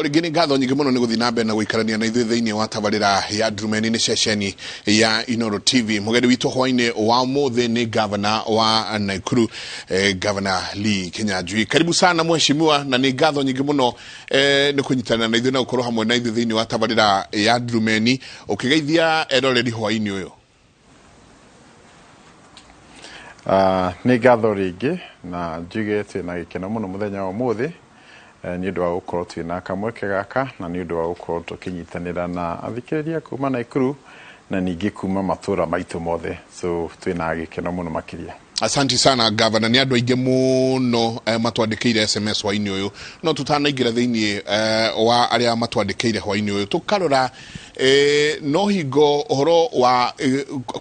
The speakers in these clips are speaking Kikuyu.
O rĩngĩ nĩ ngatho nyingĩ mũno nĩ gũthiĩ na mbere na gũikarania na ithuĩ thĩinĩ wa tabarĩra ya Ndurumeni. Nĩ ceceni ya Inoro TV. Mũgeni witũ hwainĩ wa ũmũthĩ nĩ gavana wa Nakuru, Gavana Lee Kinyanjui. Karibu sana mheshimiwa, na nĩ ngatho nyingĩ mũno nĩ kũnyitanĩra na ithuĩ na gũkorwo hamwe na ithuĩ thĩinĩ wa tabarĩra ya Ndurumeni, ũkĩgeithia eroreri hwainĩ ũyũ. Nĩ ngatho rĩngĩ na njuge twĩ na gĩkeno mũno mũthenya wa ũmũthĩ nĩ ũndũ wa gũkorwo twĩ na kamweke gaka na nĩ ũndũ wa gũkorwo tũkĩnyitanĩra na athikĩrĩria kuma Nakuru na ningĩ kuma matũra maitũ mothe, so twĩ na gĩkeno mũno makĩria. Asante sana, Gavana. Nĩ andũ aingĩ mũno matwandĩkĩire SMS hwainĩ ũyũ, no tũtanaingĩra thĩinĩ wa arĩa matwandĩkĩire hwainĩ ũyũ, tũkarora no hingo ũhoro wa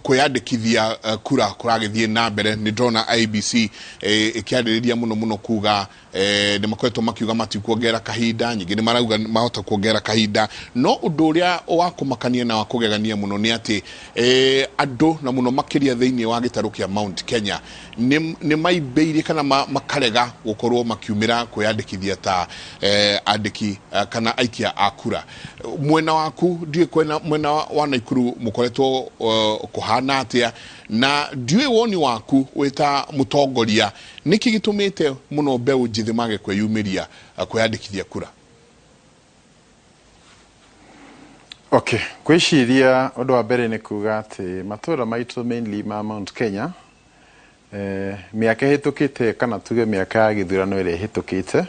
kwĩyandĩkithia kura kũragĩthiĩ na mbere. Nĩ ndĩrona IEBC ĩkĩarĩrĩria mũno mũno kuga nĩ makoretwo makiuga matikuongerera kahinda, nyingĩ nĩ marauga mahota kuongerera kahinda, no ũndũ ũrĩa wa kũmakania na wa kũgegania mũno nĩ atĩ andũ na mũno makĩria thĩinĩ wa gĩtarũ kĩa Mount Kenya nĩ maimbĩirie kana makarega gũkorwo makiumĩra kwĩyandĩkithia ta andĩki kana aikia a kura. Mwena waku ndiũĩ kwena mwena wa Naikuru mũkoretwo kũhana atĩa, na ndiũĩ woni waku wĩ ta mũtongoria, nĩkĩ gĩtũmĩte mũno mbeũ njĩthĩ mage kwĩyumĩria kwĩyandĩkithia kura? Okay, ngwĩciria ũndũ wa mbere nĩ kuga atĩ matũra maitũ mainly ma Mount Kenya, mĩaka ĩhĩtũkĩte, kana tuge mĩaka ya gĩthurano ĩrĩa ĩhĩtũkĩte,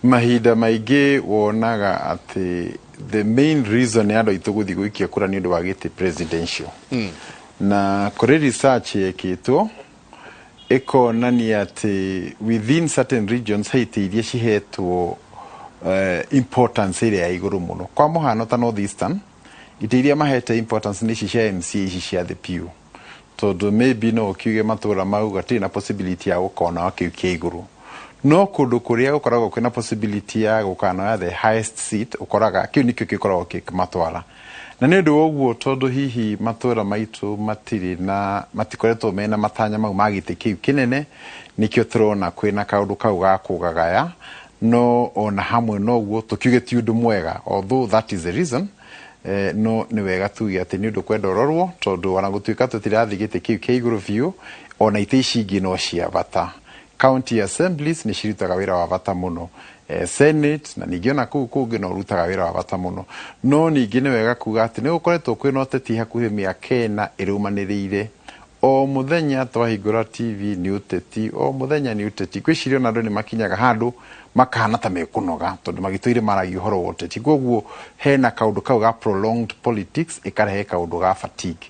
mahinda maingĩ wonaga atĩ the main reason ya andũ aitũ gũthiĩ gũikia kura nĩ ũndũ wa gĩtĩ presidential. Na kũrĩ research yekĩtwo ĩkonania atĩ within certain regions he itĩ iria cihetwo importance ĩrĩa ya igũrũ mũno. Kwa mũhano ta North Eastern, itĩ iria mahete importance nĩ ici cia MCA, ici cia thĩ piũ, tondũ maybe no ũkiuge matũra mau gatirĩ na possibility ya gũkona kĩu kĩa igũrũ, no kũndũ kũrĩa gũkoragwo kwĩna possibility ya gũkanoya the highest seat, ũkoraga kĩu nĩkĩo gĩkoragwo gĩkĩmatwara. Na nĩ ũndũ wa ũguo, tondũ hihi matũra maitũ matirĩ na matikoretwo mena matanya mau ma gĩtĩ kĩu kĩnene, nĩkĩo tũrona kwĩna kaũndũ kau ga kũgagaya. No ona hamwe noguo tũkiuge ti ũndũ mwega, although that is the reason, no nĩ wega tuge atĩ nĩ ũndũ kwenda ũrorwo, tondũ ona gũtuĩka tũtirathiĩ gĩtĩ kĩu kĩa igũrũ biũ, ona itĩ ici ingĩ no cia bata. County assemblies nĩ cirutaga wĩra wa bata mũno, senate na ningĩ ona kũu kũngĩ no ũrutaga wĩra wa bata mũno. No ningĩ nĩ wega kuga atĩ nĩ gũkoretwo kwĩna ũteti hakuhĩ mĩaka 4 ĩrũmanĩrĩire. O mũthenya twahingũra TV nĩ ũteti, o mũthenya nĩ ũteti. Ngwĩciria ona andũ nĩ makinyaga handũ makahana ta mekũnoga, tondũ magĩtũire maragia ũhoro wa ũteti. Koguo hena kaũndũ kau ga prolonged politics ĩkarehe kaũndũ ga fatigue.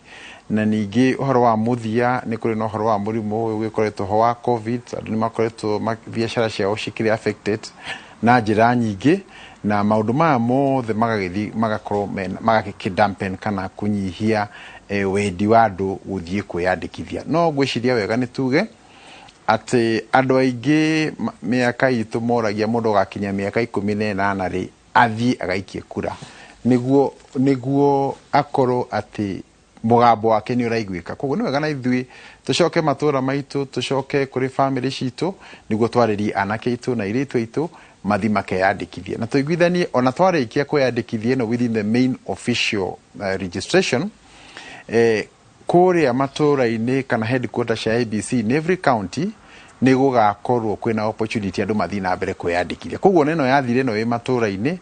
Na ningĩ ũhoro wa mũthia nĩ kũrĩ na ũhoro wa mũrimũ ũyũ ũgĩkoretwo ho wa COVID. Andũ nĩ makoretwo biacara ciao cikĩrĩ affected na njĩra nyingĩ, na maũndũ maya mothe magagĩthiĩ magakorwo magagĩkĩ dampen kana kũnyihia wendi wa andũ gũthiĩ kwĩyandĩkithia. No ngwĩciria wega nĩ tuge atĩ andũ aingĩ mĩaka itũ moragia mũndũ agakinya mĩaka 18 rĩ athiĩ agaikie kura, nĩguo akorwo atĩ mũgambo wake nĩ ũraiguĩka. Koguo nĩ wega na ithuĩ tũcoke matũra maitũ, tũcoke kũrĩ famĩlĩ citũ, nĩguo twarĩrie anake aitũ na airĩtu aitũ mathi makeyandĩkithie, na tũiguithanie ona twarĩkia kwĩyandĩkithia ĩno within the main official registration, kũrĩa matũra-inĩ kana headquarters cia IEBC in every county nĩ gũgakorwo kwĩna opportunity andũ mathiĩ na mbere kwĩyandĩkithia. Koguo ona ĩno yathire ĩno ĩ matũra-inĩ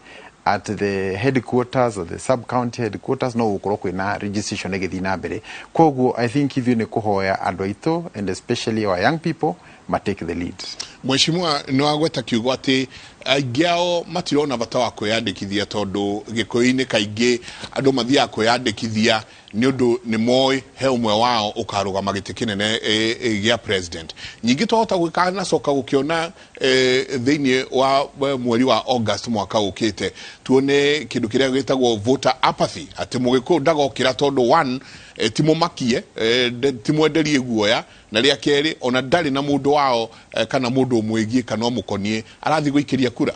at the headquarters or the sub county headquarters, no gũkorwo kwĩna registration ĩgĩthiĩ na mbere. Koguo I think ithuĩ nĩ kũhoya andũ aitũ and especially our young people ma take the lead. Mheshimiwa, nĩ wagweta kiugo atĩ aingĩ ao matirona bata wa kwĩyandĩkithia, tondũ Gĩkũyũ-inĩ kaingĩ andũ mathiaga kwĩyandĩkithia nĩ ũndũ nĩ moĩ he ũmwe wao ũkarũgama gĩtĩ kĩnene gĩa president. Nyingĩ twahota gũkanacoka gũkĩona thĩinĩ wa mweri wa August mwaka ũkĩte, tuone kĩndũ kĩrĩa gĩtagwo voter apathy, atĩ Mũgĩkũyũ ndagokĩra tondũ one, ti mũmakie, ti mwenderie guoya, na rĩa kerĩ ona ndarĩ na mũndũ wao kana mũndũ ũmwĩgiĩ kana ũmũkoniĩ arathiĩ gũikĩria kura.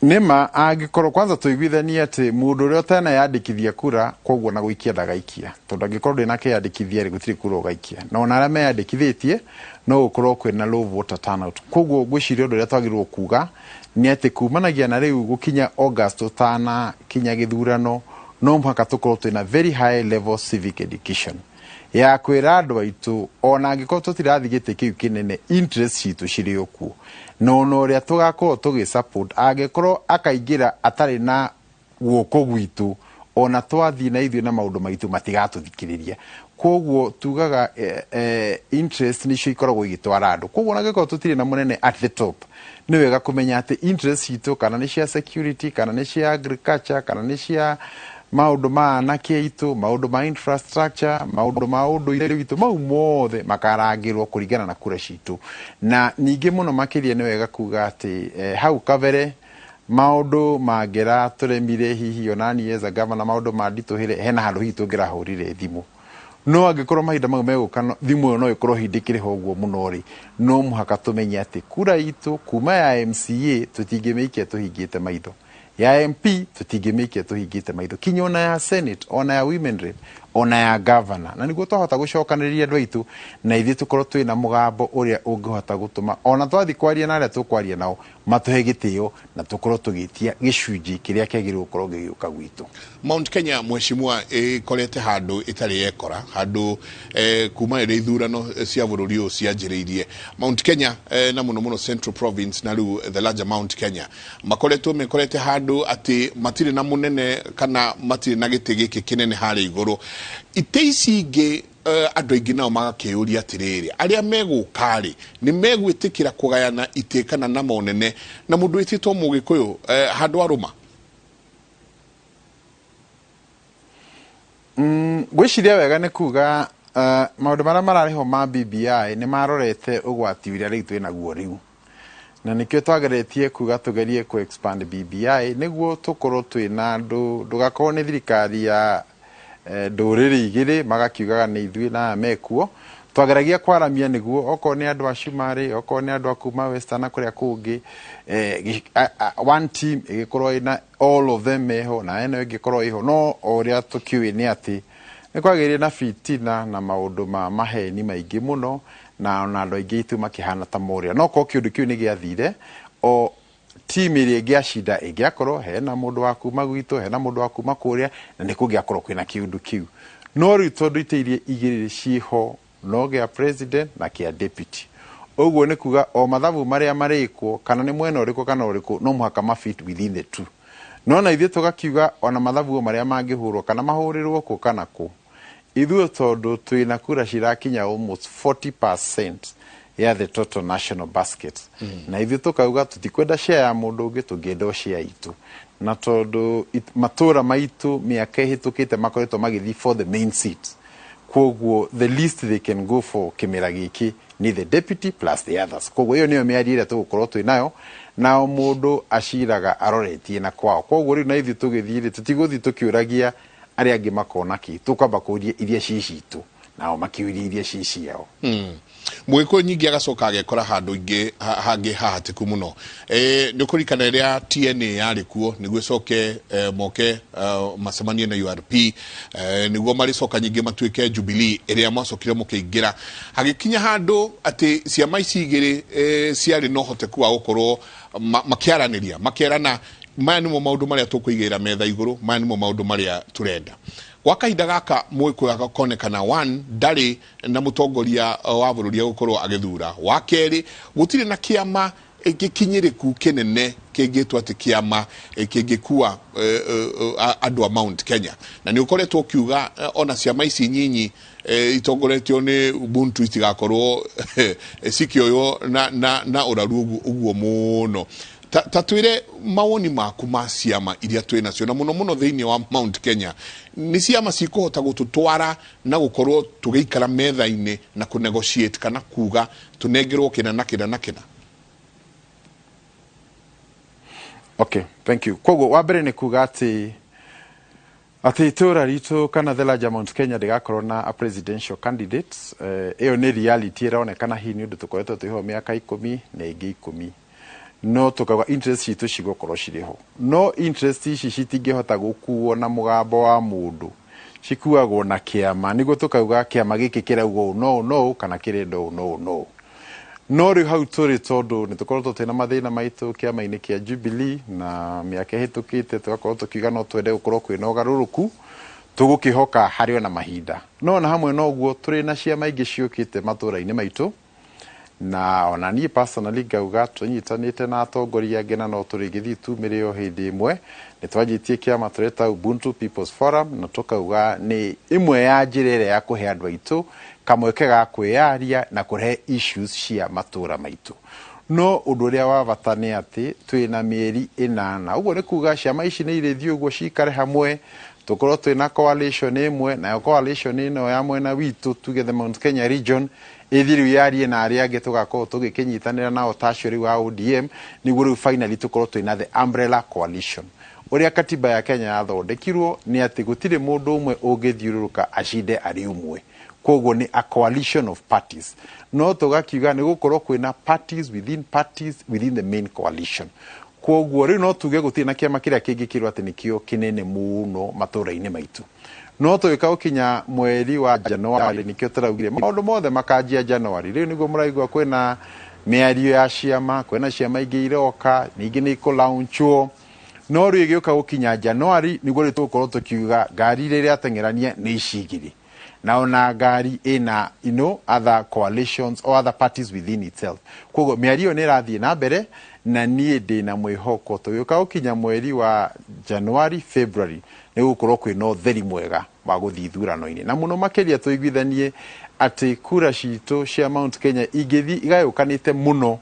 Nĩma angĩkorwo kwanza tũiguithanie atĩ mũndũ ũrĩa ũtaneyandĩkithia kura koguo na gũikia ndagaikia, tondũ angĩkorwo ndwĩ na kĩyandĩkithia rĩ, gũtirĩ kura ũgaikia, na ona arĩa meyandĩkithĩtie no gũkorwo kwĩna low voter turnout. Koguo ngwĩciria ũndũ ũrĩa twagĩrĩirwo kuga nĩ atĩ kumanagia na rĩu gũkinya August ũtanakinya gĩthurano, no mũhaka tũkorwo twĩna very high level civic education ya kwĩra andũ aitũ ona angĩkorwo tũtirathiĩ gĩtĩ kĩu kĩnene, interest citũ cirĩ o kuo, na ona ũrĩa tũgakorwo tũgĩ support angĩkorwo akaingĩra atarĩ na guoko gwitũ, ona twathiĩ na ithuĩ na maũndũ maitũ matigatũthikĩrĩria. Koguo tugaga interest nĩcio ikoragwo igĩtwara andũ. Koguo ona angĩkorwo tũtirĩ na mũnene at the top, nĩ wega kũmenya atĩ interest citũ kana nĩ cia security, kana nĩ cia agriculture, kana nĩ cia maũndũ ma anake aitũ, maũndũ ma infrastructure, maũndũ ma ũndũire witũ, mau mothe makarangĩrwo kũringana na kura citũ. Na ningĩ mũno makĩria nĩ wega kuga atĩ hau kabere maũndũ mangĩra tũremire, hihi ona niĩ as a governor maũndũ manditũhĩre, hena handũ hihi tũngĩrahũrire thimũ. No angĩkorwo mahinda mau megũka thimũ ĩyo no ĩkorwo hihi ndĩkĩrĩ ho ũguo mũno rĩ, no mũhaka tũmenye atĩ kura itũ kuma ya MCA tũtingĩmĩikia tũhingĩte maitho, ya MP tũtingĩmĩikia tũhingĩte maitho, kinya ona ya Senate, ona ya Women Rep, ona ya governor. Na nĩguo twahota gũcokanĩrĩria andũ aitũ na ithuĩ tũkorwo twĩna mũgambo ũrĩa ũngĩhota gũtũma ona twathiĩ kwaria na arĩa tũkwaria nao matũhe gĩtĩo, na tũkorwo tũgĩtia gĩcunjĩ kĩrĩa kĩagĩrĩirwo gũkorwo gĩgĩũka gwitũ. Mount Kenya, mheshimiwa, ĩkorete handũ ĩtarĩ yekora handũ kuma rĩrĩa ithurano cia bũrũri ũyũ cianjĩrĩirie. Mount Kenya na mũno mũno Central Province na rĩu the larger Mount Kenya makoretwo mekorete handũ atĩ matirĩ na mũnene kana matirĩ na gĩtĩ gĩkĩ kĩnene harĩa igũrũ. Itĩ ici ingĩ andũ aingĩ nao magakĩũria atĩrĩrĩ, arĩa megũka rĩ, nĩ megwĩtĩkĩra kũgayana itĩ kana na monene na mũndũ wĩtĩtwo Mũgĩkũyũ handũ arũma? Ngwĩciria wega nĩ kuga maũndũ marĩa mararĩho ma BBI nĩ marorete ũgwati ũrĩa rĩu twĩnaguo rĩu, na nĩkĩo twageretie kuga tũgerie kũ expand BBI nĩguo tũkorwo twĩna andũ, ndũgakorwo nĩ thirikari ya ndũrĩrĩ igĩrĩ magakiugaga nĩ ithuĩ na aya mekuo. Twageragia kwaramia nĩguo okorwo nĩ andũ a Cumarĩ, okorwo nĩ andũ a kuma Western na kũrĩa kũngĩ, one team ĩgĩkorwo ĩna all of them meho na ĩno ĩngĩkorwo ĩho. No o ũrĩa tũkĩũĩ nĩ atĩ nĩ kwagĩire na fitina na maũndũ ma maheni maingĩ mũno, na ona andũ aingĩ aitũ makĩhana ta morĩra. No korwo kĩũndũ kĩu nĩ gĩathire, o team ĩrĩa ĩngĩacinda ĩngĩakorwo hena mũndũ wa kuma gwitũ, hena mũndũ wa kuma kũrĩa, na nĩ kũngĩakorwo kwĩna kĩũndũ kĩu. No rĩu tondũ itĩ iria igĩrĩ ciĩho no gĩa president na kĩa deputy, ũguo nĩ kuga o mathabu marĩa marĩkwo kana nĩ mwena ũrĩkũ kana ũrĩkũ no mũhaka ma fit within the two. No na ithuĩ tũgakiuga ona mathabu o marĩa mangĩhũrwo kana mahũrĩrwo kũ kana kũ, ithuĩ tondũ twĩna kura cirakinya almost 40% ya the total national basket, na ithuĩ tũkauga tũtikwenda share ya mũndũ ũngĩ, tũngĩenda o share itũ. Na tondũ matũra maitũ mĩaka ĩhĩtũkĩte makoretwo magĩthiĩ for the main seat, koguo the least they can go for kĩmera gĩkĩ nĩ the deputy plus the others. Koguo ĩyo nĩyo mĩario ĩrĩa tũgũkorwo twĩ nayo, nao mũndũ aciraga aroretie na kwao. Koguo rĩu na ithuĩ tũgĩthiĩ rĩ, tũtigũthiĩ tũkĩũragia arĩa angĩ makona kĩ, tũkwamba kũria iria ci citũ, nao makĩũria iria ci ciao. Mũgĩkũyũ nyingĩ agacoka agekora handũ ingĩ hangĩ hahatĩku mũno. Nĩ ũkũririkana rĩrĩa TNA yarĩ kuo nĩguo ĩcoke moke macemanie na URP, nĩguo marĩcoka nyingĩ matuĩke Jubilee ĩrĩa mwacokire mũkĩingĩra, hagĩkinya handũ atĩ ciama ici igĩrĩ ciarĩ na ũhoteku wa gũkorwo makĩaranĩria, makerana maya nĩmo maũndũ marĩa tũkũigĩrĩra metha igũrũ, maya nĩmo maũndũ marĩa tũrenda. Gwa kahinda gaka Mũgĩkũyũ agakonekana one ndarĩ na mũtongoria wa bũrũri agũkorwo agĩthura, wa kerĩ gũtirĩ na kĩama gĩkinyĩrĩku kĩnene kĩngĩtwo atĩ kĩama kĩngĩkua andũ a Mount Kenya. Na nĩ ũkoretwo ũkiuga ona ciama ici nyinyi itongoretio nĩ Ubuntu itigakorwo cikĩoywo na ũraru ũguo mũno. Ta twĩre mawoni maku ma ciama iria twĩ nacio, na mũno mũno thĩinĩ wa Mount Kenya, nĩ ciama cikũhota gũtũtwara na gũkorwo tũgĩikara metha-inĩ na kũ negotiate kana kuga tũnengerwo kĩna na kĩna na kĩna? Okay, thank you. Koguo wa mbere nĩ kuga atĩ itũra ritũ kana the larger Mount Kenya ndĩgakorwo na a presidential candidate. Ĩyo nĩ reality ĩronekana hihi nĩ ũndũ tũkoretwo twĩho mĩaka 10 na ĩngĩ 10. No tũkauga interest citũ cigũkorwo cirĩ ho, no interest ici citingĩhota gũkuo na mũgambo wa mũndũ, cikuagwo na kĩama, nĩguo tũkauga kĩama gĩkĩ kĩrauga ũũ no ũũ no ũũ, kana kĩrenda ũũ no ũũ no ũũ. No rĩu hau tũrĩ, tondũ nĩ tũkoretwo twĩna mathĩna maitũ kĩama-inĩ kĩa Jubilee na mĩaka ĩhĩtũkĩte, tũgakorwo tũkiuga no twende gũkorwo kwĩna ũgarũrũku, tũgũkĩhoka harĩ ona mahinda. No ona hamwe na ũguo, tũrĩ na ciama ingĩ ciũkĩte matũra-inĩ maitũ, na ona niĩ personally ngauga tũnyitanĩte na atongoria angĩ na no tũrĩgĩthiĩ tumĩre o hĩndĩ ĩmwe. Nĩ twanjĩtie kĩama tũreta Ubuntu People's Forum, na tũkauga nĩ ĩmwe ya njĩra ĩrĩa ya kũhe andũ aitũ kamweke ga kwĩyaria na kũrehe issues cia matũra maitũ. No ũndũ ũrĩa wa bata nĩ atĩ twĩna mĩeri 8, ũguo nĩ kuga ciama ici nĩ irĩthiĩ ũguo cikare hamwe, tũkorwo twĩna coalition ĩmwe, nayo coalition ĩno ya mwena witũ, tuge the Mount Kenya region, ĩthiĩ rĩu yarie na arĩa angĩ tũgakorwo tũgĩkĩnyitanĩra nao ta acio rĩu a ODM, nĩguo rĩu finally tũkorwo twĩna the umbrella coalition. Ũrĩa katiba ya Kenya yathondekirwo nĩ atĩ gũtirĩ mũndũ ũmwe ũngĩthiũrũrũka acinde arĩ ũmwe, koguo nĩ a coalition of parties. No tũgakiuga nĩ gũkorwo kwĩna parties within parties within the main coalition. Koguo rĩu no tuge gũtirĩ na kĩama kĩrĩa kĩngĩkĩrwo atĩ nĩkĩo kĩnene mũno matũra-inĩ maitũ. No tũgĩka gũkinya mweri wa January, nĩkĩo tũraugire maũndũ mothe makanjia January. Rĩu nĩguo mũraigua kwĩna mĩario ya ciama, kwĩna ciama ingĩ iroka, ningĩ nĩ ikũlaunchwo. No rĩu ĩgĩũka gũkinya January, nĩguo rĩu tũgũkorwo tũkiuga ngari iria irateng'erania nĩ ici igĩrĩ, na ona ngari ĩna other coalitions or other parties within itself. Koguo mĩario ĩyo nĩ ĩrathiĩ na mbere, na niĩ ndĩna mwĩhoko tũgĩũka gũkinya mweri wa January, February, nĩ gũkorwo kwĩna ũtheri mwega wa gũthiĩ ithurano-inĩ, na mũno makĩria tũiguithanie atĩ kura citũ cia Mount Kenya ingĩthiĩ igayũkanĩte mũno,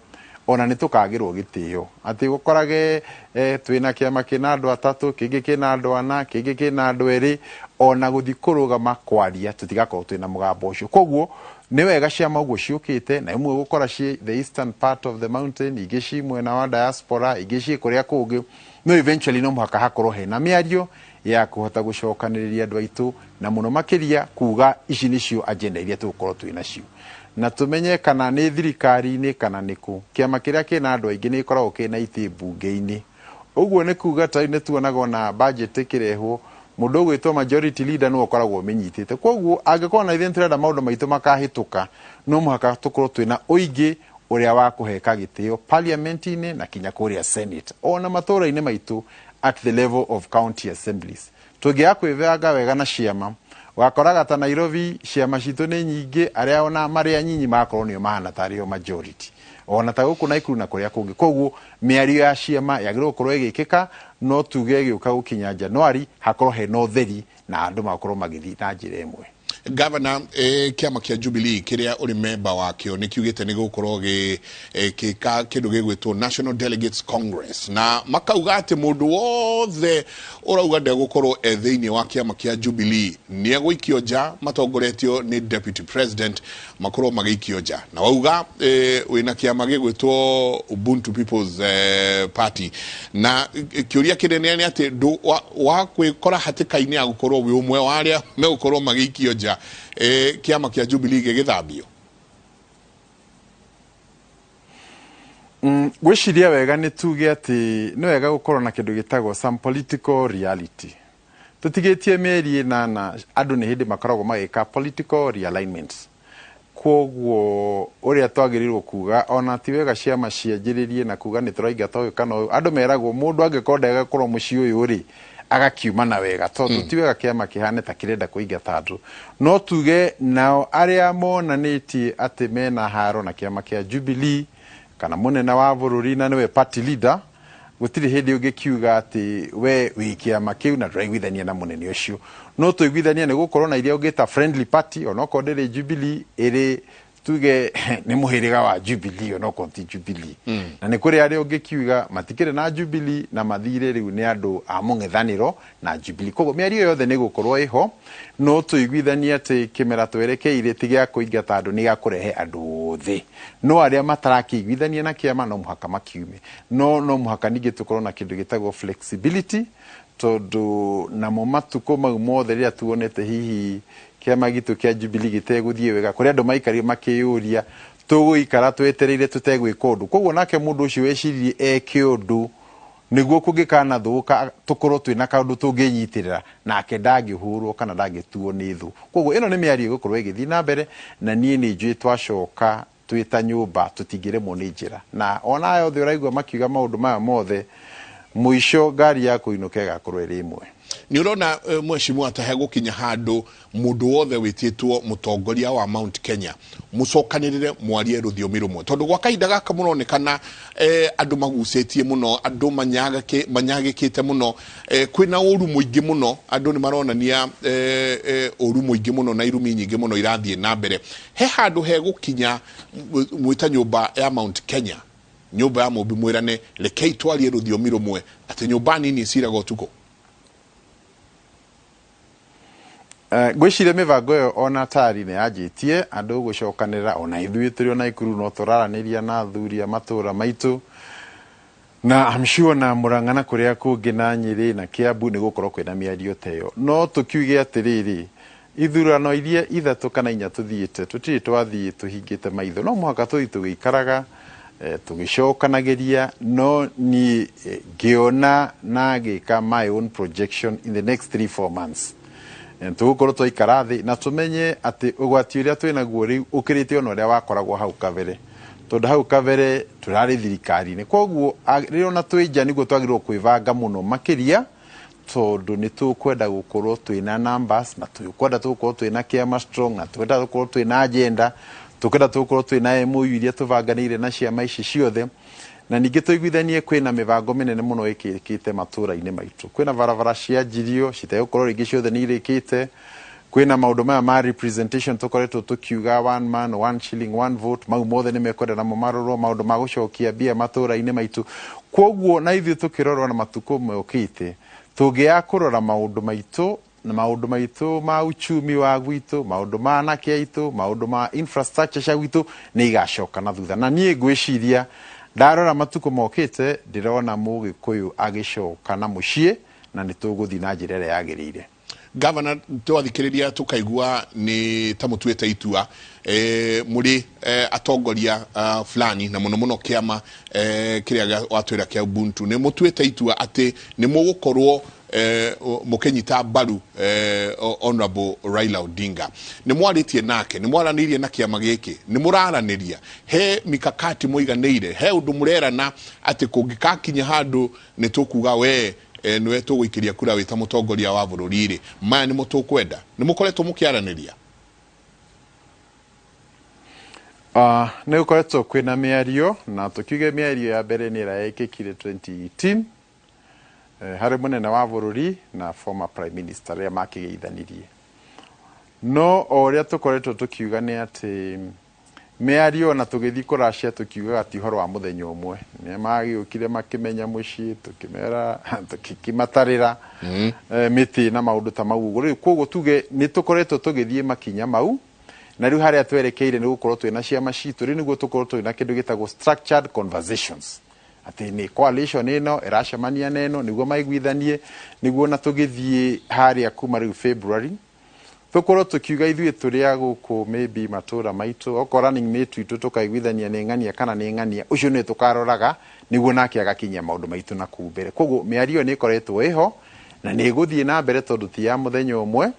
ona nĩ tũkagĩrwo gĩtĩo, atĩ gũkorage twĩna kĩama kĩna andũ atatũ, kĩngĩ kĩna andũ ana, kĩngĩ kĩna andũ erĩ, ona gũthiĩ kũrũgama kwaria tũtigakorwo twĩna mũgambo ũcio. Koguo nĩ wega ciama ũguo ciũkĩte, na imwe gũkora ciĩ the eastern part of the mountain, ingĩ ci mwena wa diaspora, ingĩ ciĩ kũrĩa kũngĩ, no eventually no mũhaka hakorwo hena mĩario ya kũhota gũcokanĩrĩria andũ aitũ, na mũno makĩria kuga ici nĩcio agenda iria tũgũkorwo twĩ nacio, na tũmenye kana nĩ thirikari-inĩ kana nĩ kũ. Kĩama kĩrĩa kĩna andũ aingĩ nĩ gĩkoragwo kĩna itĩ mbunge-inĩ. Ũguo nĩ kuga ta rĩu nĩ tuonaga ona budget ĩkĩrehwo, mũndũ ũgwĩtwo majority leader nĩwe ũkoragwo ũmĩnyitĩte. Koguo angĩkorwo na ithuĩ nĩtũrenda maũndũ maitũ makahĩtũka, no mũhaka tũkorwo twĩna ũingĩ ũrĩa wa kũheka gĩtĩo parliament-inĩ na kinya kũrĩa senate, ona matũra-inĩ maitũ at the level of county assemblies. Tũngĩaga kwĩbanga wega na ciama, wakoraga ta Nairobi ciama citũ nĩ nyingĩ, arĩa ona marĩ anyinyi magakorwo nĩo mahana tarĩ o majority, ona ta gũkũ Naikuru na kũrĩa kũngĩ. Koguo mĩario ya ciama yagĩrĩirwo gũkorwo ĩgĩkĩka, no tuge ĩgĩũka gũkinya January hakorwo hena ũtheri na andũ makorwo magĩthiĩ na njĩra ĩmwe. Gavana, kĩama kĩa Jubilee kĩrĩa ũrĩ memba wakĩo nĩ kiugĩte nĩ gũkorwo gĩka kĩndũ gĩgwĩtwo National Delegates Congress, na makauga atĩ mũndũ wothe ũrauga ndegũkorwo e thĩinĩ wa kĩama kĩa Jubilee nĩ egũikio nja, matongoretio nĩ deputy president makorwo magĩikio nja. Na wauga wĩna kĩama gĩgwĩtwo Ubuntu People's Party, na kĩũria kĩnene nĩ atĩ wa kwĩkora hatĩka-inĩ ya gũkorwo wĩ ũmwe wa arĩa megũkorwo magĩikio nja, kĩama kĩa Jubilee gĩgĩthambio. Ngwĩciria wega nĩ tuge atĩ nĩ wega gũkorwo na kĩndũ gĩtagwo some political reality. Tũtigĩtie mĩeri 8, andũ nĩ hĩndĩ makoragwo magĩka political realignments. Koguo ũrĩa twagĩrĩirwo kuga, ona ti wega ciama cianjĩrĩrie na kuga nĩ tũraingata ũyũ kana ũyũ. Andũ meragwo mũndũ angĩkorwo ndegũkorwo mũciĩ ũyũ rĩ, agakiuma na wega, tondũ ti wega kĩama kĩhane ta kĩrenda kũingata andũ. No tuge nao arĩa monanĩtie atĩ mena haro na kĩama kĩa Jubilee kana mũnene wa bũrũri na nĩwe party leader, gũtirĩ hĩndĩ ũngĩkiuga atĩ we wĩ kĩama kĩu na ndũraiguithania na mũnene ũcio. No tũiguithanie nĩ gũkorwo na iria ũngĩta friendly party, onokorwo ndĩrĩ Jubilee, ĩrĩ tuge nĩ mũhĩrĩga wa Jubilee, onokorwo ti Jubilee. Na nĩ kũrĩ arĩa ũngĩkiuga matikĩrĩ na Jubilee na mathire rĩu nĩ andũ a mũng'ethanĩro na Jubilee. Koguo mĩario yothe nĩ gũkorwo ĩho, no tũiguithanie atĩ kĩmera twerekeire ti gĩa kũingata andũ, nĩ gĩa kũrehe andũ othe. No arĩa matarakĩiguithania na kĩama no mũhaka makiume. No mũhaka ningĩ tũkorwo na kĩndũ gĩtagwo flexibility, tondũ namo matukũ mau mothe rĩrĩa tuonete hihi kĩama gitũ kĩa Jubilee gĩtegũthiĩ wega, kũrĩ andũ maikarire makĩyũria Tũgũikara twetereire tũtegwĩka ũndũ. Koguo nake mũndũ ũcio weciririe eke ũndũ nĩguo kũngĩkanathũka tũkorwo twĩna kaũndũ tũngĩnyitĩrĩra, nake ndangĩhũrwo kana ndangĩtuo nĩ thũ. Koguo ĩno nĩ mĩario ĩgũkorwo ĩgĩthiĩ na mbere, na niĩ nĩ njũĩ twacoka twĩ ta nyũmba tũtingĩremwo nĩ njĩra. Na ona aya othe ũraigua makiuga maũndũ maya mothe, mũico ngari ya kũinũka ĩgakorwo ĩrĩ ĩmwe. Nĩ ũrona, mheshimiwa, ta hegũkinya handũ mũndũ wothe wĩtĩtwo mũtongoria wa Mount Kenya mũcokanĩrĩre mwarie rũthiomi rũmwe, tondũ gwa kahinda gaka mũronekana andũ magucĩtie mũno, andũ manyagĩkĩte mũno, kwĩna ũru mũingĩ mũno, andũ nĩ maronania ũru mũingĩ mũno na irumi nyingĩ mũno irathiĩ na mbere. He handũ hegũkinya mwĩta nyũmba ya Mount Kenya, nyũmba ya Mũmbi, mwĩrane rekei twarie rũthiomi rũmwe, atĩ nyũmba nini iciraga ũtukũ? Ngwĩciria mĩbango ĩyo ona tari nĩ yanjĩtie andũ gũcokanĩrĩra, ona ithuĩ tũrĩ o Naikuru no tũraranĩria na athuri a matũra maitũ, na I'm sure na Murang'a na kũrĩa kũngĩ na Nyĩrĩ na Kiambu nĩ gũkorwo kwĩna mĩario ta ĩyo. No tũkiuge atĩrĩrĩ, ithurano iria 3 kana 4 tũthiĩte, tũtirĩ twathiĩ tũhingĩte maitho, no mũhaka tũthiĩ tũgĩikaraga tũgĩcokanagĩria. No niĩ ngĩona na ngĩka my own projection in the next 3-4 months, tũgũkorwo twaikara thĩ na tũmenye atĩ ũgwati ũrĩa twĩnaguo rĩu ũkĩrĩte ona ũrĩa wakoragwo hau kabere, tondũ hau kabere tũrarĩ thirikari-inĩ. Koguo rĩrĩa ona twĩ nja nĩguo twagĩrĩirwo kwĩbanga mũno makĩria, tondũ nĩ tũkwenda gũkorwo twĩna numbers, na tũkwenda tũgũkorwo twĩna kĩama strong, na twenda gũkorwo twĩna agenda, tũkwenda tũgũkorwo twĩna MOU iria tũbanganĩire na ciama ici ciothe, na ningĩ tũiguithanie kwĩna mĩbango mĩnene mũno ĩkĩkĩte matũra-inĩ maitũ. Kwĩna barabara cianjirio citegũkorwo rĩngĩ ciothe nĩ irĩkĩte, kwĩna maũndũ maya ma representation tũkoretwo tũkiuga one man one shilling one vote, mau mothe nĩ mekwenda namo marorwo, maũndũ ma gũcokia mbia matũra-inĩ maitũ. Koguo na ithuĩ tũkĩrorwo na matukũ mokĩte, tũngĩaga kũrora maũndũ maitũ na maũndũ maitũ ma uchumi wa gwitũ, maũndũ ma anake aitũ, maũndũ ma infrastructure cia gwitũ, nĩ igacoka na thutha. Na niĩ ngwĩciria ndarora matukũ mokĩte, ndĩrona Mũgĩkũyũ agĩcoka na mũciĩ, na nĩ tũgũthiĩ na njĩra ĩrĩa yagĩrĩire. Gavana, twathikĩrĩria tũkaigua nĩ ta mũtuĩte itua mũrĩ atongoria fulani, na mũno mũno kĩama kĩrĩa watwĩra kĩa Ubuntu, nĩ mũtuĩte itua atĩ nĩ mũgũkorwo mũkĩnyita mbaru Honorable Raila Odinga. Nĩ mwarĩtie nake, nĩ mwaranĩirie na kĩama gĩkĩ, nĩ mũraranĩria, he mikakati mũiganĩire, he ũndũ mũrerana atĩ kũngĩkakinya handũ nĩ tũkuga we nĩwe tũgũikĩria kura wĩ ta mũtongoria wa bũrũri rĩ, maya nĩmo tũkwenda? Nĩ mũkoretwo mũkĩaranĩria? Nĩ gũkoretwo kwĩna mĩario, na tũkiuge mĩario ya mbere nĩ ĩrĩa yekĩkire 2018 harĩ mũnene wa bũrũri na former prime minister rĩrĩa makĩgeithanirie. No o ũrĩa tũkoretwo tũkiuga nĩ atĩ mĩario na tũgĩthiĩ kũracia tũkiugaga ti ũhoro wa mũthenya ũmwe. Nĩ magĩũkire makĩmenya mũciĩ, tũkĩmera, tũkĩmatarĩra mĩtĩ na maũndũ ta mau ũguo. Rĩu koguo tuge nĩ tũkoretwo tũgĩthiĩ makinya mau, na rĩu harĩa twerekeire nĩ gũkorwo twĩna ciama citũ, rĩu nĩguo tũkorwo twĩna kĩndũ gĩtagwo structured conversations, atĩ nĩ coalition ĩno ĩracemania na ĩno nĩguo maiguithanie, nĩguo na tũgĩthiĩ harĩa kuma rĩu February tũkorwo tũkiuga ithuĩ tũrĩ a gũkũ maybe matũra maitũ, okorwo running mate witũ tũkaiguithania nĩ ng'ania kana nĩ ng'ania, ũcio nĩwe tũkaroraga nĩguo nake agakinyia maũndũ maitũ na kũu mbere. Koguo mĩario ĩyo nĩ ĩkoretwo ĩho na nĩ ĩgũthiĩ na mbere tondũ ti ya mũthenya ũmwe,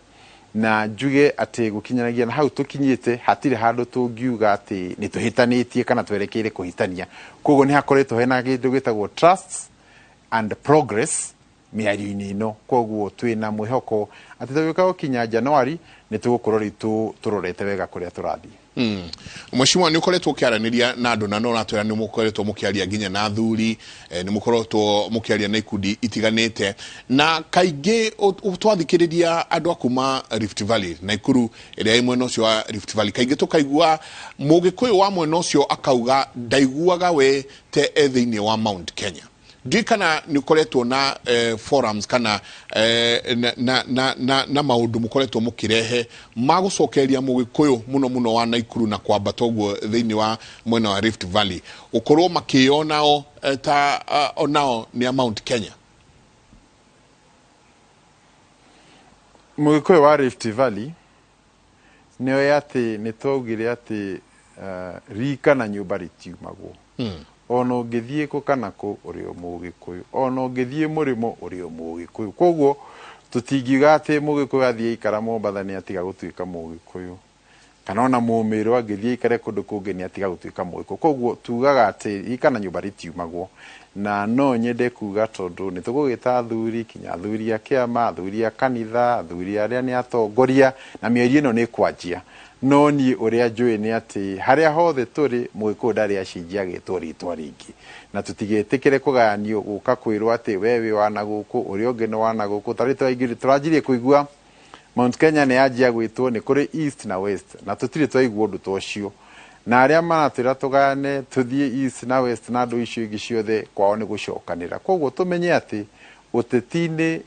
na njuge atĩ gũkinyanagia na hau tũkinyĩte hatirĩ handũ tũngiuga atĩ nĩ tũhĩtanĩtie kana twerekeire kũhĩtania. Koguo nĩ hakoretwo hena kĩndũ gĩtagwo trust and progress mĩario-inĩ ĩno. Koguo twĩna mwĩhoko atĩ tũgĩũka gũkinya January nĩ tũgũkorwo rĩu tũrorete wega kũrĩa tũrathiĩ. Mheshimiwa, nĩ ũkoretwo ũkĩaranĩria na andũ, na no ũratwĩra nĩ mũkoretwo mũkĩaria nginya na athuri, nĩ mũkoretwo mũkĩaria na ikundi itiganĩte, na kaingĩ twathikĩrĩria andũ a kuma Rift Valley, Naikuru ĩrĩa ĩ mwena ũcio wa Rift Valley, kaingĩ tũkaigua Mũgĩkũyũ wa mwena ũcio akauga ndaiguaga we te e thĩinĩ wa Mount Kenya. Ndiũĩ kana nĩ ũkoretwo na forums kana na maũndũ mũkoretwo mũkĩrehe ma gũcokereria Mũgĩkũyũ mũno mũno wa Naikuru na kwambata ũguo thĩinĩ wa mwena wa Rift Valley, gũkorwo makĩyonao ta onao nĩ a Mount Kenya. Mũgĩkũyũ wa Rift Valley nĩ oĩ atĩ nĩ twaugire atĩ Rika na nyũmba rĩtiumagwo. Ona ũngĩthiĩ kũ kana kũ ũrĩ o Mũgĩkũyũ, ona ũngĩthiĩ mũrĩmo ũrĩ o Mũgĩkũyũ. Koguo tũtingiuga atĩ Mũgĩkũyũ athiĩ aikara Mombatha nĩ atiga gũtuĩka Mũgĩkũyũ, kana ona Mũmĩrũ angĩthiĩ aikare kũndũ kũngĩ nĩ atiga gũtuĩka Mũgĩkũyũ. Koguo tugaga atĩ rika na nyũmba rĩtiumagwo. Na no nyende kuga tondũ nĩ tũgũgĩta athuri, kinya athuri a kĩama, athuri a kanitha, athuri arĩa nĩ atongoria, na mĩario ĩno nĩ ĩkwanjia. No niĩ ũrĩa njũĩ nĩ atĩ harĩa hothe tũrĩ, Mũgĩkũyũ ndarĩ acenjia agetwo rĩtwa rĩngĩ. Na tũtigetĩkĩre kũgayanio gũka kwĩrwo atĩ we wĩ wa na gũkũ, ũrĩa ũngĩ nĩ wa na gũkũ. Ta rĩu tũranjirie kũigua Mount Kenya nĩ yanjia gwĩtwo nĩ kũrĩ East na West, na tũtirĩ twaigua ũndũ ta ũcio. Na arĩa maratwĩra tũgayane tũthiĩ East na West na andũ icio ingĩ ciothe kwao nĩ gũcokanĩra. Koguo tũmenye atĩ ũteti-inĩ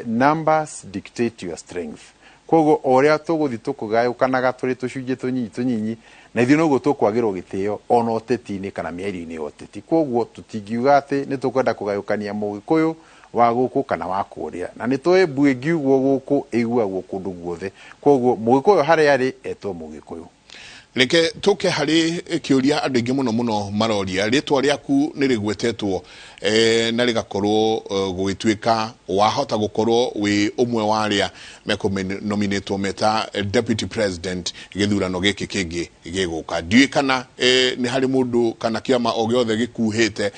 numbers dictate your strength. Koguo o ũrĩa tũgũthiĩ tũkĩgayũkanaga tũrĩ tũcunjĩ tũnyinyi tũnyinyi, na ithuĩ noguo tũkwagĩrwo gĩtĩo ona ũteti-inĩ kana mĩario-inĩ ya ũteti. Koguo tũtingiuga atĩ nĩ tũkwenda kũgayũkania Mũgĩkũyũ wa gũkũ kana wa kũrĩa. Na nĩ tũĩ mbu ĩngiugwo gũkũ ĩiguagwo kũndũ guothe. Koguo Mũgĩkũyũ harĩa arĩ etwo Mũgĩkũyũ. Reke tũke harĩ kĩũria andũ aingĩ mũno mũno maroria. Rĩtwa rĩaku nĩ rĩgwetetwo na rĩgakorwo gũgĩtuĩka wahota gũkorwo wĩ ũmwe wa arĩa mekũnominĩtwo meta deputy president gĩthurano gĩkĩ kĩngĩ gĩgũka. Ndiũĩ kana nĩ harĩ mũndũ kana kĩama o gĩothe gĩkuhĩte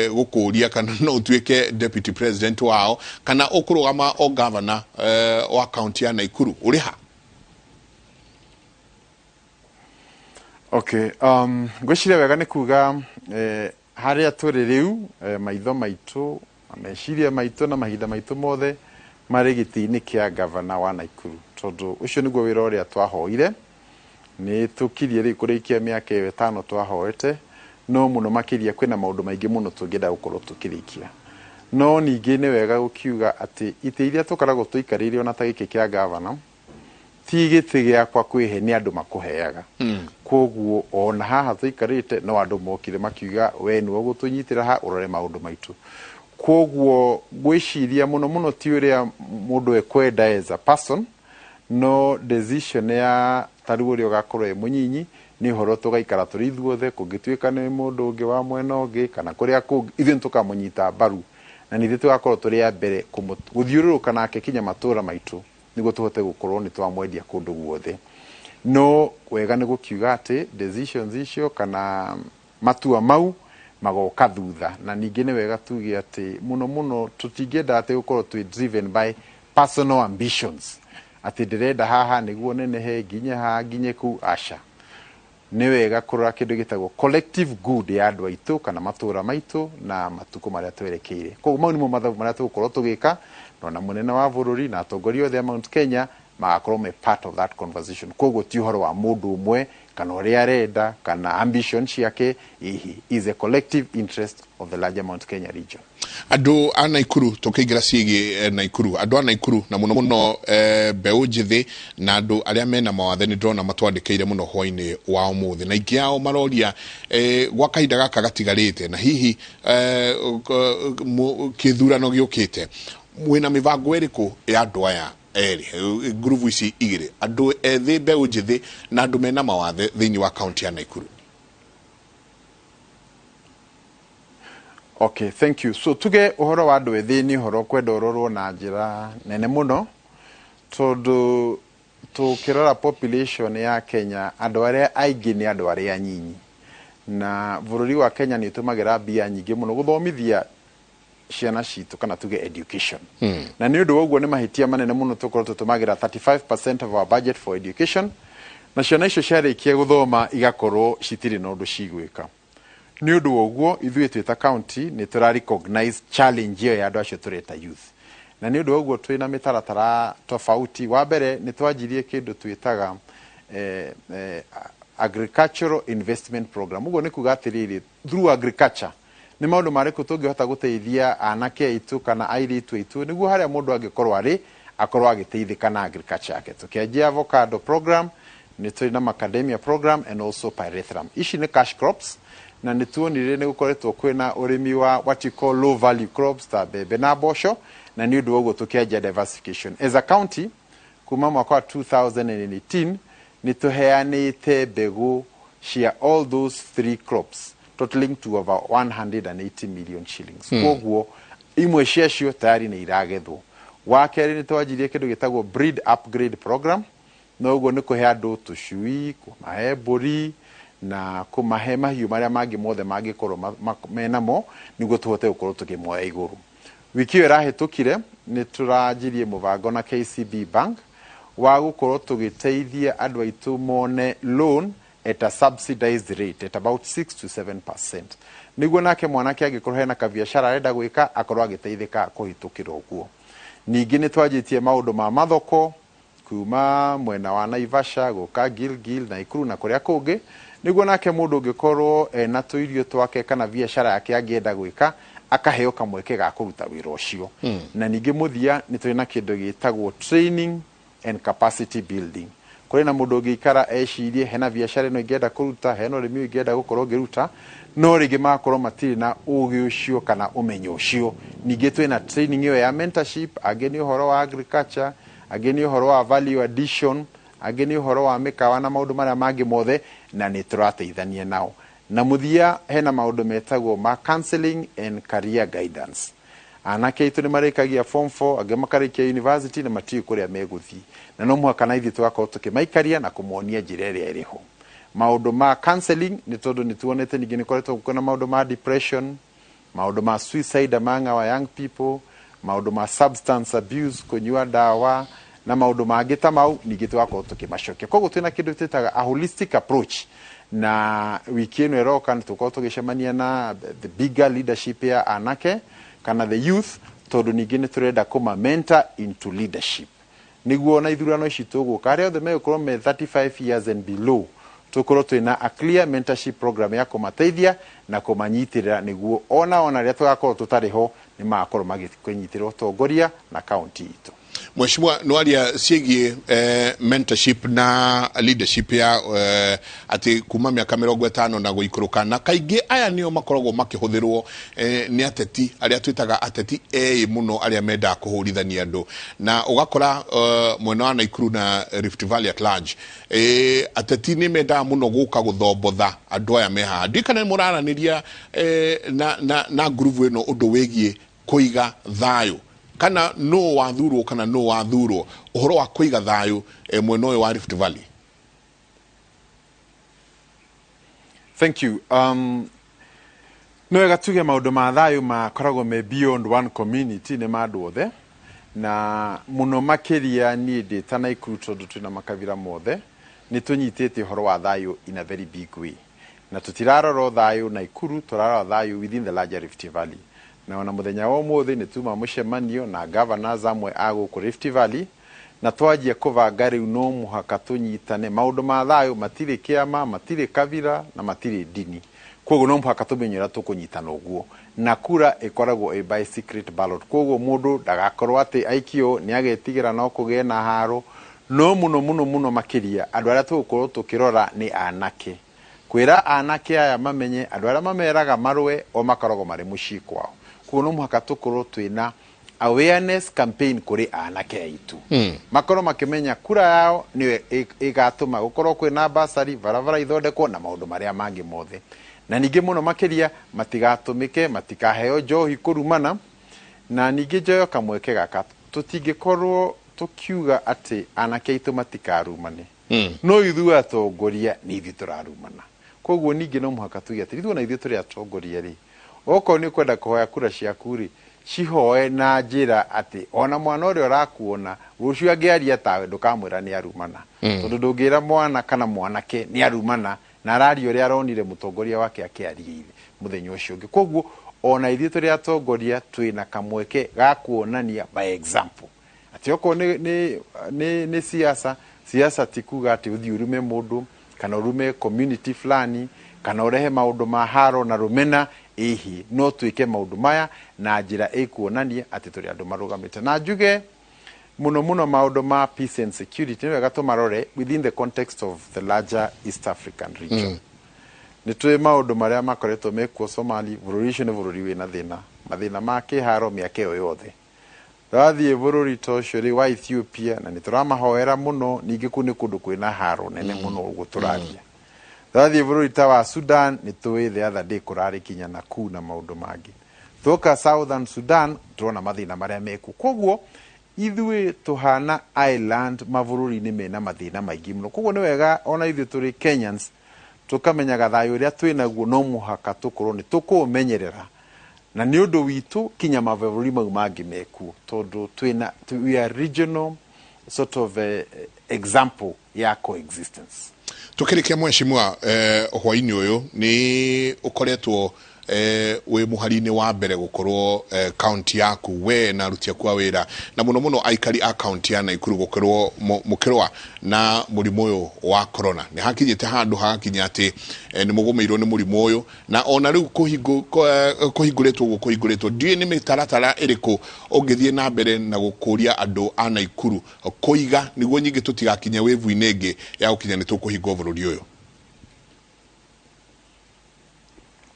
gũkũria kana no ũtuĩke deputy president wao kana ũkũrũgama o governor wa kaunti ya Naikuru. Ũrĩ ha? Okay, ngwĩciria wega nĩ kuga harĩa tũrĩ rĩu, maitho maitũ na meciria maitũ na mahinda maitũ mothe marĩ gĩtĩ-inĩ kĩa gavana wa Naikuru, tondũ ũcio nĩguo wĩra ũrĩa twahoire. Nĩ tũkirie rĩu kũrĩkia mĩaka ĩyo ĩtano twahoete, no mũno makĩria kwĩna maũndũ maingĩ mũno tũngĩenda gũkorwo tũkĩrĩkia. No ningĩ nĩ wega gũkiuga atĩ itĩ iria tũkoragwo tũikarĩire ona ta gĩkĩ kĩa gavana ti gĩtĩ gĩakwa kwĩhe, nĩ andũ makũheaga. Koguo ona haha tũikarĩte no andũ mokire makiuga we nĩwe ũgũtũnyitĩra ha ũrore maũndũ maitũ. Koguo ngwĩciria mũno mũno ti ũrĩa mũndũ ekwenda as a person, no decision ya ta rĩu ũrĩa ũgakorwo e mũnyinyi nĩ ũhoro tũgaikara tũrĩ ithuothe. Kũngĩtuĩka nĩ mũndũ ũngĩ wa mwena ũngĩ kana kũrĩa kũngĩ, ithuĩ nĩ tũkamũnyita mbaru na nĩ ithuĩ tũgakorwo tũrĩ a mbere gũthiũrũrũka nake kinya matũra maitũ nĩguo tũhote gũkorwo nĩ twamwendia kũndũ guothe. No wega nĩ gũkiuga atĩ decisions icio kana matua mau magoka thutha. Na ningĩ nĩ wega tuge atĩ mũno mũno tũtingĩenda atĩ gũkorwo twĩ driven by personal ambitions, atĩ ndĩrenda haha nĩguo nenehe nginye haha nginye kũu. Aca, nĩ wega kũrora kĩndũ gĩtagwo collective good ya andũ aitũ kana matũra maitũ na matukũ marĩa twerekeire. Koguo mau nĩmo mathabu marĩa tũgũkorwo tũgĩka, na ona mũnene wa bũrũri na atongoria othe a Mount Kenya magakorwo me part of that conversation. Koguo ti ũhoro wa mũndũ ũmwe kana ũrĩa arenda kana ambition ciake, ihi is a collective interest of the larger Mount Kenya region. Andũ a Naikuru, tũkĩingĩra ciĩgiĩ Naikuru, andũ a Naikuru na mũno mũno mbeũ njĩthĩ na andũ arĩa mena mawathe nĩ ndĩrona matwandĩkĩire mũno hwainĩ wa ũmũthĩ, na aingĩ ao maroria gwa kahinda gaka gatigarĩte na hihi kĩthurano gĩũkĩte, mwĩna mĩbango ĩrĩkũ ya andũ aya erĩ, ngurubu ici igĩrĩ, andũ ethĩ, mbeũ njĩthĩ na andũ mena mawathe thĩinĩ wa kaunti ya Naikuru? Okay, thank you. So tuge ũhoro wa andũ ethĩ nĩ ũhoro kwenda ũrorwo na njĩra nene mũno, tondũ tũkĩrora population ya Kenya andũ arĩa aingĩ nĩ andũ arĩa anyinyi, na bũrũri wa Kenya nĩ ũtũmagĩra mbia nyingĩ mũno gũthomithia ciana citũ kana tuge education. Na nĩ ũndũ wa ũguo nĩ mahĩtia manene mũno tũkorwo tũtũmagĩra 35% of our budget for education, na ciana icio ciarĩkia gũthoma igakorwo citirĩ na ũndũ cigwĩka. Nĩ ũndũ wa ũguo ithuĩ twĩ ta county nĩ tũra recognize challenge ĩyo ya andũ acio tũreta youth, na nĩ ũndũ wa ũguo twĩna mĩtaratara tofauti. Wa mbere nĩ twanjirie kĩndũ twĩtaga agricultural investment program. Ũguo nĩ kuga atĩrĩrĩ, through agriculture nĩ maũndũ marĩkũ tũngĩhota gũteithia anake aitũ kana airĩtu aitũ nĩguo harĩa mũndũ angĩkorwo arĩ akorwo agĩteithĩka na agriculture yake. Tũkĩanjia avocado program, nĩ tũrĩ na macadamia program and also pyrethrum. Ici nĩ cash crops, na nĩ tuonire nĩ gũkoretwo kwĩna ũrĩmi wa what you call low value crops ta mbembe na mboco, na nĩ ũndũ wa ũguo tũkĩanjia diversification. As a county kuma mwaka wa 2018 nĩ tũheanĩte mbegũ cia all those three crops totaling to over 180 million shillings. Koguo imwe ciacio tayari nĩ iragethwo. Wa kerĩ, nĩ twanjirie kĩndũ gĩtagwo breed upgrade program, na ũguo nĩ kũhe andũ tũcui, kũmahe mbũri na kũmahe mahiũ marĩa mangĩ mothe mangĩkorwo menamo nĩguo tũhote gũkorwo tũkĩmoya igũrũ. Wiki ĩyo ĩrahĩtũkire nĩ tũranjirie mũbango na KCB Bank wa gũkorwo tũgĩteithia andũ aitũ mone loan at a subsidized rate at about 6 to 7%, nĩguo nake mwanake angĩkorwo hena kabiacara arenda gwĩka akorwo agĩteithĩka kũhĩtũkĩra ũguo. Ningĩ nĩ twanjĩtie maũndũ ma mathoko kuma mwena wa Naivasha gũka Gilgil, Naikuru na kũrĩa kũngĩ, nĩguo nake mũndũ ũngĩkorwo ena tũirio twake kana biacara yake angĩenda gwĩka akaheo kamweke ga kũruta wĩra ũcio. Na ningĩ mũthia, nĩ tũrĩ na kĩndũ gĩtagwo training and capacity building. Kũrĩ na mũndũ ũngĩikara ecirie hena biacara ĩno ingĩenda kũruta, hena ũrĩmi ũyũ ingĩenda gũkorwo ngĩruta, no rĩngĩ magakorwo matirĩ na ũgĩ ũcio kana ũmenyo ũcio. Ningĩ twĩna training ĩyo ya mentorship, angĩ nĩ ũhoro wa agriculture, angĩ nĩ ũhoro wa value addition, angĩ nĩ ũhoro wa mĩkawa na maũndũ marĩa mangĩ mothe, na nĩ tũrateithania nao. Na mũthia, hena maũndũ metagwo ma counseling and career guidance. Anake aitũ nĩ marĩkagia form 4, angĩ makarĩkia university na matiũĩ kũrĩa megũthiĩ, na no mũhaka na ithuĩ tũgakorwo tũkĩmaikaria na kũmonia njĩra ĩrĩa ĩrĩ ho. Maũndũ ma counseling nĩ tondũ nĩ tuonete ningĩ nĩ koretwo kwĩna maũndũ ma depression, maũndũ ma suicide among our young people, maũndũ ma substance abuse, kũnyua ndawa na maũndũ mangĩ ta mau, ningĩ tũgakorwo tũkĩmacokia. Koguo twĩna kĩndũ twĩtaga a holistic approach, na wiki ĩno ĩroka nĩ tũkorwo tũgĩcemania na the bigger leadership ya anake kana the youth, tondũ ningĩ nĩ tũrenda kũma mentor into leadership, nĩguo ona ithurano ici tũgũka, arĩa othe megũkorwo me 35 years and below, tũkorwo twĩna a clear mentorship program ya kũmateithia na kũmanyitĩrĩra, nĩguo ona rĩrĩa tũgakorwo tũtarĩ ho nĩ magakorwo magĩkĩnyitĩrĩra ũtongoria na kaunti itũ. Mheshimiwa, nwaria ciĩgiĩ mentorship na leadership ya atĩ kuma mĩaka 50 na gũikũrũka, na kaingĩ aya nĩo makoragwo makĩhũthĩrwo nĩ ateti arĩa twĩtaga ateti eĩ mũno, arĩa mendaga kũhũrithania andũ, na ũgakora mwena wa Naikuru na Rift Valley at large, ateti nĩ mendaga mũno gũka gũthombotha andũ aya me haha. Ndiũĩ kana nĩ mũraranĩria na ngurubu ĩno ũndũ wĩgiĩ kũiga thayũ, kana no wathurwo kana no wathurwo, ũhoro wa kũiga thayũ mwena ũyũ wa Rift Valley. Thank you. Nĩ wega tuge maũndũ ma thayũ makoragwo me beyond one community, nĩ ma andũ othe, na mũno makĩria niĩ ndĩ ta Naikuru, tondũ twĩna makabira mothe, nĩ tũnyitĩte ũhoro wa thayũ in a very big way, na tũtirarora o thayũ Naikuru, tũrarora thayũ within the larger Rift Valley. Na ona mũthenya wa ũmũthĩ nĩ tuma mũcemanio na governors amwe a gũkũ Rift Valley, na twanjia kũbanga rĩu no mũhaka tũnyitane. Maũndũ ma thayũ matirĩ kĩama, matirĩ kabira na matirĩ ndini, koguo no mũhaka tũmenye ũrĩa tũkũnyitana ũguo. Na kura ĩkoragwo ĩ by secret ballot, koguo mũndũ ndagakorwo atĩ aikio nĩ agetigĩra no kũgĩe na haro. No mũno mũno mũno makĩria, andũ arĩa tũgũkorwo tũkĩrora nĩ anake, kwĩra anake aya mamenye andũ arĩa mameraga marũe o makoragwo marĩ mũciĩ kwao. Koguo no mũhaka tũkorwo twĩna awareness campaign kũrĩ anake aitũ, makorwo makĩmenya kura yao nĩyo ĩgatũma gũkorwo kwĩna basari, barabara ithondekwo na maũndũ marĩa mangĩ mothe. Na ningĩ mũno makĩria, matigatũmĩke, matikaheo njohi kũrumana. Na ningĩ njoyo kamweke gaka, tũtingĩkorwo tũkiuga atĩ anake aitũ matikarumane, no ithuĩ atongoria nĩ ithuĩ tũrarumana. Koguo ningĩ no mũhaka tuge atĩ ithuĩ ona ithuĩ tũrĩ atongoria rĩ, okorwo nĩ ũkwenda kũhoya kura ciaku rĩ, cihoe na njĩra atĩ ona mwana ũrĩa ũrakuona rũciũ angĩaria tawe ndũkamwĩra nĩ arumana, tondũ ndũngĩra mwana kana mwanake nĩ arumana na araria ũrĩa aronire mũtongoria wake akĩaria ithe mũthenya ũcio ũngĩ. Koguo ona ithuĩ tũrĩ atongoria twĩna kamweke ga kuonania by example atĩ okorwo nĩ siasa, siasa ti kuga atĩ ũthiĩ ũrume mũndũ kana ũrume community fulani kana ũrehe maũndũ ma haro na rũmena. Ĩhĩ, no twĩke maũndũ maya na njĩra ĩkuonania atĩ tũrĩ andũ marũgamĩte. Na njuge mũno mũno maũndũ ma peace and security nĩ wega tũmarore within the context of the larger East African region. Nĩ tũĩ maũndũ marĩa makoretwo mekuo Somali. Bũrũri ũcio nĩ bũrũri wĩna thĩna, mathĩna ma kĩharo mĩaka ĩyo yothe. Twathiĩ bũrũri ta ũcio rĩ wa Ethiopia, na nĩ tũramahoera mũno, ningĩ kũu nĩ kũndũ kwĩna haro nene mũno ũguo tũraria. Twathiĩ bũrũri ta wa Sudan nĩ tũĩ the other day kũrarĩ kinya na kuu na maũndũ mangĩ. Twoka Southern Sudan tũrona mathĩna marĩa mekuo. Koguo ithuĩ tũhana island mabũrũri-inĩ mena mathĩna maingĩ mũno. Koguo nĩ wega ona ithuĩ tũrĩ Kenyans tũkamenyaga thayũ ũrĩa twĩnaguo no mũhaka tũkorwo nĩ tũkũũmenyerera na nĩ ũndũ witũ kinya mabũrũri mau mangĩ mekuo, tondũ twĩna, we are regional sort of example ya coexistence. Tukirikia mheshimiwa, hwaini uyu ni ukoretwo wi muhari-inĩ wa mbere gukorwo county yaku we na aruti aku a wĩra na muno muno aikari a county ya Naikuru gukorwo mukirwa na mũrimũ ũyũ wa corona. Nĩ hakinyĩte handũ hagakinya atĩ nĩ mũgũmĩirwo nĩ mũrimũ ũyũ, na ona rĩu kũhingũrĩtwo ũguo kũhingũrĩtwo, ndiũĩ nĩ mĩtaratara ĩrĩkũ ũngĩthiĩ na mbere na gũkũria andũ a Naikuru kũiga nĩguo nyingĩ tũtigakinye wĩvu-inĩ ĩngĩ ya gũkinya nĩ tũkũhingwo bũrũri ũyũ.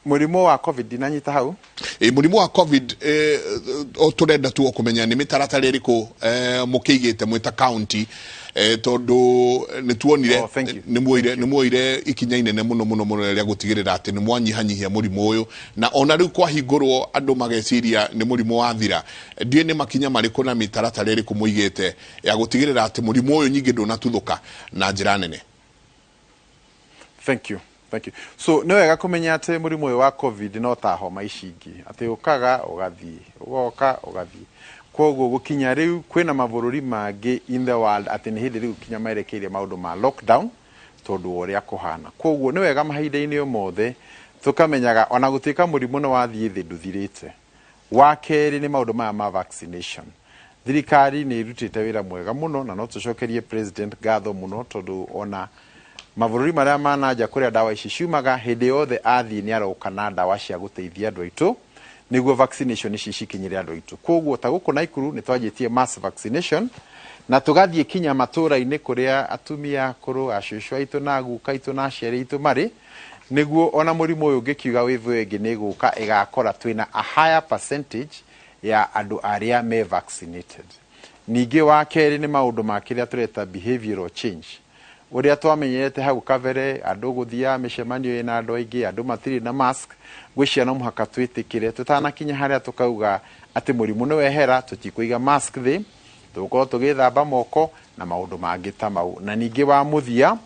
Mũrimũ wa COVID ndinanyita hau. Mũrimũ wa COVID, o tũrenda tu o kũmenya nĩ mĩtaratara ĩrĩkũ mũkĩigĩte mwĩ ta county, tondũ nĩ tuonire Oh, thank you. Nĩ muoire ikinya inene mũno mũno mũno rĩa gũtigĩrĩra atĩ nĩ mwanyihanyihia mũrimũ ũyũ, na ona rĩu kwahingũrwo andũ mageciria nĩ mũrimũ wathira. Ndiũĩ nĩ makinya marĩkũ na mĩtaratara ĩrĩkũ mũigĩte ya gũtigĩrĩra atĩ mũrimũ ũyũ nyingĩ ndũnatuthũka na njĩra nene. Thank you. Thank you. So nĩ wega kũmenya atĩ mũrimũ ũyũ wa COVID no ta homa ici ingĩ, atĩ ũkaga ũgathiĩ, ũgoka ũgathiĩ. Koguo gũkinya rĩu kwĩna mabũrũri mangĩ in the world atĩ nĩ hĩndĩ rĩu kinya merekeire maũndũ ma lockdown tondũ wa ũrĩa kũhana. Koguo nĩ wega mahinda-inĩ o mothe tũkamenyaga ona gũtuĩka mũrimũ nĩ wathiĩ thĩ ndũthirĩte. Wa kerĩ nĩ maũndũ maya ma vaccination. Thirikari nĩ ĩrutĩte wĩra mwega mũno na no tũcokerie president ngatho mũno, tondũ ona mabũrũri marĩa ma nanja kũrĩa ndawa ici ciumaga, hĩndĩ yothe athiĩ nĩ aroka na ndawa cia gũteithia andũ aitũ nĩguo vaccination ici cikinyĩre andũ aitũ. Koguo ta gũkũ Naikuru nĩ twanjĩtie mass vaccination na tũgathiĩ kinya matũra-inĩ kũrĩa atumia akũrũ, acũcũ aitũ na aguka aitũ na aciari aitũ marĩ, nĩguo ona mũrimũ ũyũ ũngĩkiuga wave ĩngĩ nĩ ĩgũka ĩgakora twĩna a higher percentage ya andũ arĩa me vaccinated. Ningĩ wa kerĩ nĩ maũndũ ma kĩrĩa tũreta behavioral change. Ũrĩa twamenyerete hau kabere, andũ gũthiaga mĩcemanio ĩna andũ aingĩ, andũ matirĩ na mask, ngwĩciria no mũhaka twĩtĩkĩre tũtanakinya harĩa tũkauga atĩ mũrimũ nĩ wehera, tũtikũiga mask thĩ, tũgũkorwo tũgĩthamba moko na maũndũ mangĩ ta mau. Na ningĩ wa mũthia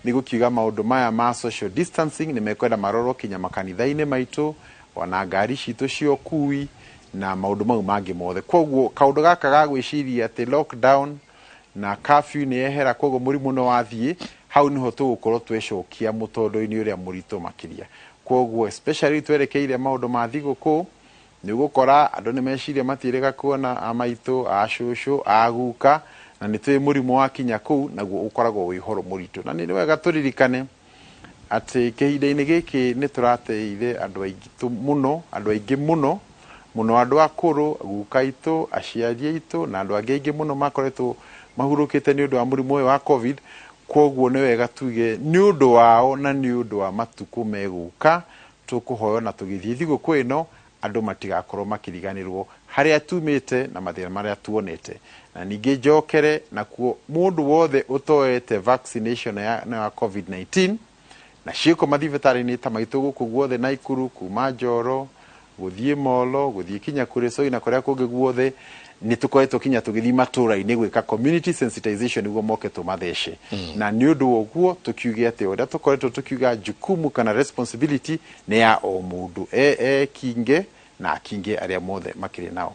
nĩ gũkiuga maũndũ maya ma social distancing nĩ mekwenda marorwo kinya makanitha-inĩ maitũ, ona ngari citũ cia ũkui na maũndũ mau mangĩ mothe. Koguo kaũndũ gaka ga gwĩciria atĩ lockdown na curfew nĩ yehera koguo mũrimũ nĩ wathiĩ, hau nĩho tũgũkorwo twecokia mũtondo-inĩ ũrĩa mũritũ makĩria. Koguo especially twerekeire maũndũ ma thigũkũ, nĩ ũgũkora andũ nĩ meciria matiĩrĩga kuona amaitũ, acũcũ, aguka, na nĩ tũĩ mũrimũ wakinya kũu naguo ũkoragwo wĩ ũhoro mũritũ. Na nĩ wega tũririkane atĩ kĩhinda-inĩ gĩkĩ nĩ tũrateire andũ aingĩ mũno, andũ aingĩ mũno mũno, andũ akũrũ, guka aitũ, aciari aitũ na andũ angĩ aingĩ mũno makoretwo mahurũkĩte nĩ ũndũ wa mũrimũ ũyũ wa COVID. Koguo nĩ wega tuge nĩ ũndũ wao na nĩ ũndũ wa matukũ megũka tũkũhoywo na tũgĩthiĩ thigũkũ ĩno andũ matigakorwo makĩriganĩrwo harĩa tumĩte na mathĩna marĩa tuonete. Na ningĩ njokere nakuo mũndũ wothe ũtoete vaccination ya COVID-19 na ciĩko mathibitarĩ-inĩ ta maitũ gũkũ guothe Naikuru, kuma Njoro gũthiĩ Molo, gũthiĩ kinya Kuresoi na kũrĩa kũngĩ guothe, nĩ tũkoretwo kinya tũgĩthiĩ matũra-inĩ gwĩka community sensitization nĩguo moke tũmathece. Na nĩ ũndũ wa ũguo tũkiuge atĩ ũrĩa tũkoretwo tũkiuga jukumu kana responsibility nĩ ya o mũndũ ekinge na akinge arĩa mothe makĩrĩ nao.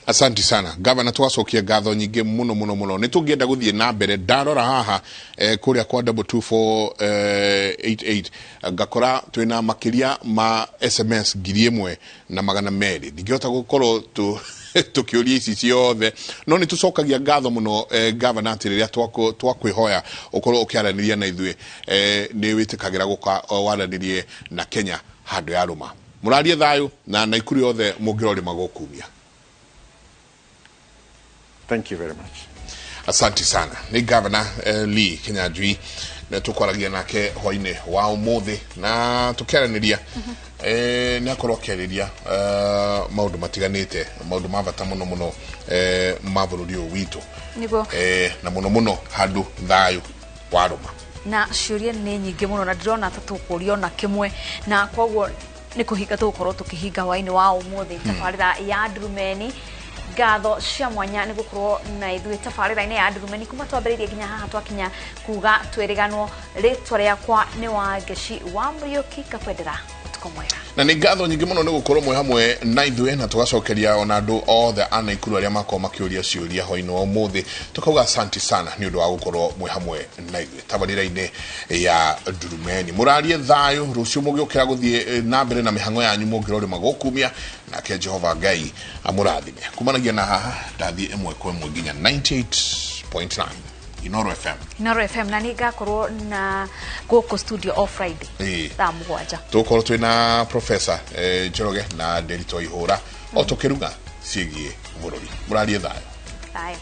Asante sana gavana, twacokia ngatho nyingĩ mũno mũno mũno. Nĩ tũngĩenda gũthiĩ na mbere, ndarora haha kũrĩa kwa 22488 ngakora twĩna makĩria ma SMS 1200. Ndingĩhota gũkorwo tũkĩũria ici ciothe, no nĩ tũcokagia ngatho mũno gavana atĩ rĩrĩa twakwĩhoya ũkorwo ũkĩaranĩria na ithuĩ, nĩ wĩtĩkagĩra gũka waranĩrie na Kenya handũ ya rũma. Mũrarie thayũ na Naikuru yothe mũngĩrorĩma gũkumia. Thank you very much. Asante sana. Ni Governor Lee Kinyanjui na tukwaragia nake hwainĩ wa ũmũthĩ na tũkĩaranĩria, nĩ akorwo akĩarĩria maũndũ matiganĩte, maũndũ ma bata mũno mũno ma bũrũri ũyũ witũ. Nĩguo. Na mũno mũno handũ thayũ warũma. Na ciũria nĩ nyingĩ mũno na ndĩrona ta tũkũria ona kĩmwe, na koguo nĩ kũhinga tũgũkorwo tũkĩhinga hwainĩ wa ũmũthĩ tabarĩra ya Ndurumeni. Ngatho cia mwanya nĩ gũkorwo na ithuĩ tabarĩra-inĩ ya Ndurumeni kuma twambĩrĩirie nginya haha twakinya kuga twĩrĩganwo. Rĩtwa rĩakwa nĩ Wangeci wa Mũriũki, ngakwendera ũtukũ mwega. Na nĩ ngatho nyingĩ mũno nĩ gũkorwo mwĩ hamwe na ithuĩ, na tũgacokeria ona andũ othe a Naikuru arĩa makorwo makĩũria ciũria hwainĩ wa ũmũthĩ, tũkauga asanti sana nĩ ũndũ wa gũkorwo mwĩ hamwe na ithuĩ tabarĩra-inĩ ya Ndurumeni. Mũrarie thayũ rũciũ mũgĩũkĩra gũthiĩ na mbere na mĩhang'o yanyu mũngĩrorĩma gũkumia, nake Jehova Ngai amũrathime. Kumanagia na haha ndathiĩ ĩmwe kwa ĩmwe nginya 98.9 Inoro FM. Inoro FM, na nĩ ngakorwo na gũkũ studio o Friday thaa 7. Tũgũkorwo twĩ na Professor Njoroge na Nderitu Ihũra o tũkĩruga ciĩgiĩ bũrũri. Mũrarie thayũ. Thayũ.